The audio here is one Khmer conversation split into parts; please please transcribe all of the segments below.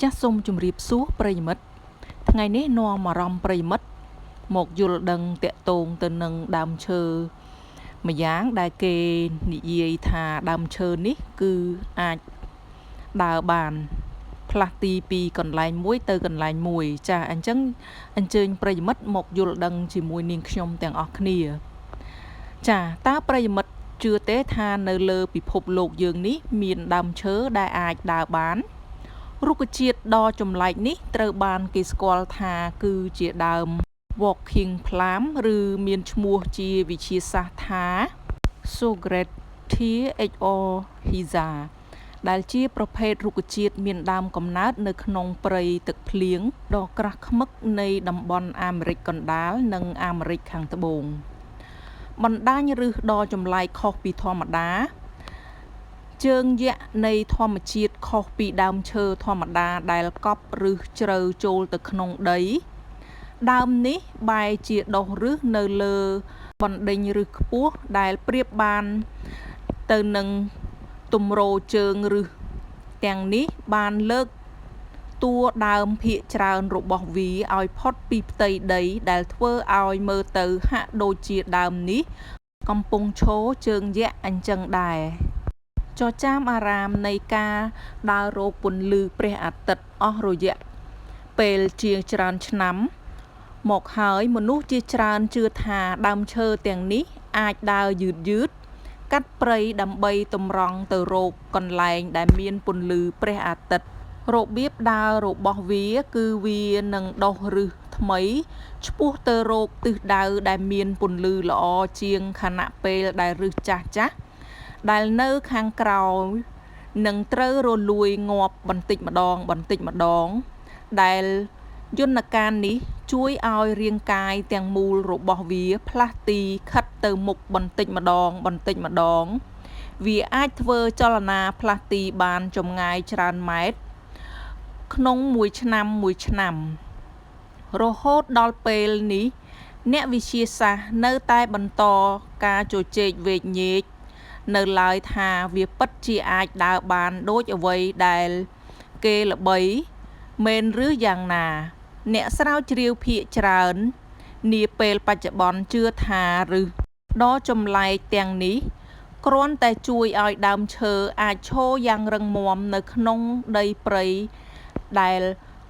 ចាសសូមជម្រាបសួរប្រិយមិត្តថ្ងៃនេះនាំអារម្មណ៍ប្រិយមិត្តមកយល់ដឹងតាក់ទងទៅនឹងដើមឈើម្យ៉ាងដែលគេនិយាយថាដើមឈើនេះគឺអាចដើរបានផ្លាស់ទីពីកន្លែងមួយទៅកន្លែងមួយចាអញ្ចឹងអញ្ជើញប្រិយមិត្តមកយល់ដឹងជាមួយនាងខ្ញុំទាំងអស់គ្នាចាតើប្រិយមិត្តជឿទេថានៅលើពិភពលោកយើងនេះមានដើមឈើដែលអាចដើរបានរុក្ខជាតិដ៏ចម្លែកនេះត្រូវបានគេស្គាល់ថាគឺជាដើម Walking Palm ឬមានឈ្មោះជាវិទ្យាសាស្ត្រថា Soehrensia exorrhiza ដែលជាប្រភេទរុក្ខជាតិមានដើមកំណើតនៅក្នុងព្រៃទឹកភ្លៀងដ៏ក្រាស់ឃ្មឹកនៃតំបន់អាមេរិកកណ្ដាលនិងអាមេរិកខាងត្បូងបណ្ដាញឫសដ៏ចម្លែកខុសពីធម្មតាជើងយក្សនៃធម្មជាតិខុសពីដើមឈើធម្មតាដែលកប់ឫសជ្រៅចូលទៅក្នុងដីដើមនេះបែរជាដុះឫសនៅលើបណ្ដេញឫសខ្ពស់ដែលប្រៀបបានទៅនឹងទម្រជើងឫសទាំងនេះបានលើកតួដើមភាគច្រើនរបស់វាឲ្យផុតពីផ្ទៃដីដែលធ្វើឲ្យមើលទៅហាក់ដូចជាដើមនេះកំពុងឈរជើងយក្សអញ្ចឹងដែរចចាមអារាមនៃការដើររកពន្លឺព្រះអាទិត្យអស់រយៈពេលជាច្រើនឆ្នាំមកហើយមនុស្សជាច្រើនជឿថាដើមឈើទាំងនេះអាចដើរយឺតៗកាត់ព្រៃដើម្បីតម្រង់ទៅរកកន្លែងដែលមានពន្លឺព្រះអាទិត្យរបៀបដើររបស់វាគឺវានឹងដុះឫសថ្មីឆ្ពោះទៅរកទិសដៅដែលមានពន្លឺល្អជាងខណៈពេលដែលឫសចាស់ៗដែលនៅខាងក្រោយនឹងត្រូវរលួយងាប់បន្តិចម្ដងបន្តិចម្ដងដែលយន្តការនេះជួយឲ្យរាងកាយទាំងមូលរបស់វាផ្លាស់ទីខិតទៅមុខបន្តិចម្ដងបន្តិចម្ដងវាអាចធ្វើចលនាផ្លាស់ទីបានចម្ងាយច្រើនម៉ែត្រក្នុងមួយឆ្នាំមួយឆ្នាំរហូតដល់ពេលនេះអ្នកវិទ្យាសាស្ត្រនៅតែបន្តការជជែកវែកញែកនៅឡើយថាវាពិតជាអាចដើរបានដូចអ្វីដែលគេល្បីមែនឬយ៉ាងណាអ្នកស្រាវជ្រាវភាគច្រើននាពេលបច្ចុប្បន្នជឿថាឫសដ៏ចម្លែកទាំងនេះគ្រាន់តែជួយឲ្យដើមឈើអាចឈរយ៉ាងរឹងមាំនៅក្នុងដីព្រៃដែល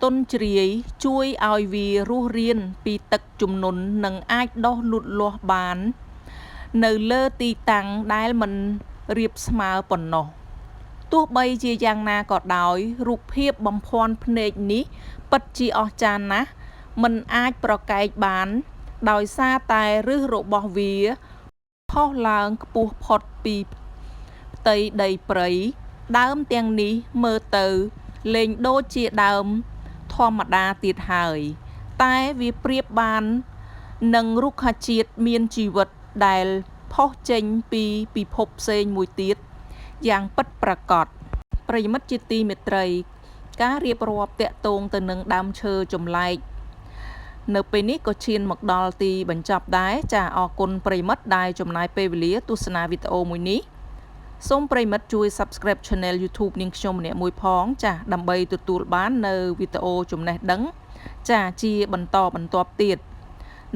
ទន់ជ្រាយជួយឲ្យវារស់រានពីទឹកជំនន់និងអាចដុះលូតលាស់បាននៅលើទីតាំងដែលមិនរាបស្មើប៉ុណ្ណោះទោះបីជាយ៉ាងណាក៏ដោយរូបភាពបំភាន់ភ្នែកនេះពិតជាអស្ចារ្យណាស់មិនអាចប្រកែកបានដោយសារតែឫសរបស់វាផុសឡើងខ្ពស់ផុតពីផ្ទៃដីព្រៃដើមទាំងនេះមើលទៅលែងដូចជាដើមធម្មតាទៀតហើយតែវាប្រៀបបាននឹងរុក្ខជាតិមានជីវិតដែលផុសចេញពីពិភពផ្សេងមួយទៀតយ៉ាងពិតប្រាកដប្រិយមិត្តជាទីមេត្រីការរៀបរាប់តាក់ទងទៅនឹងដើមឈើចម្លែកនៅពេលនេះក៏ឈានមកដល់ទីបញ្ចប់ដែរចាអរគុណប្រិយមិត្តដែលចំណាយពេលវេលាទស្សនាវីដេអូមួយនេះសូមប្រិយមិត្តជួយ Subscribe Channel YouTube នាងខ្ញុំម្នាក់មួយផងចាដើម្បីទទួលបាននៅវីដេអូចំណេះដឹងចាជាបន្តបន្ទាប់ទៀត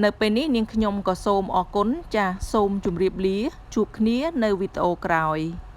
នៅពេលនេះនាងខ្ញុំក៏សូមអរគុណចាសូមជម្រាបលាជួបគ្នានៅវីដេអូក្រោយ។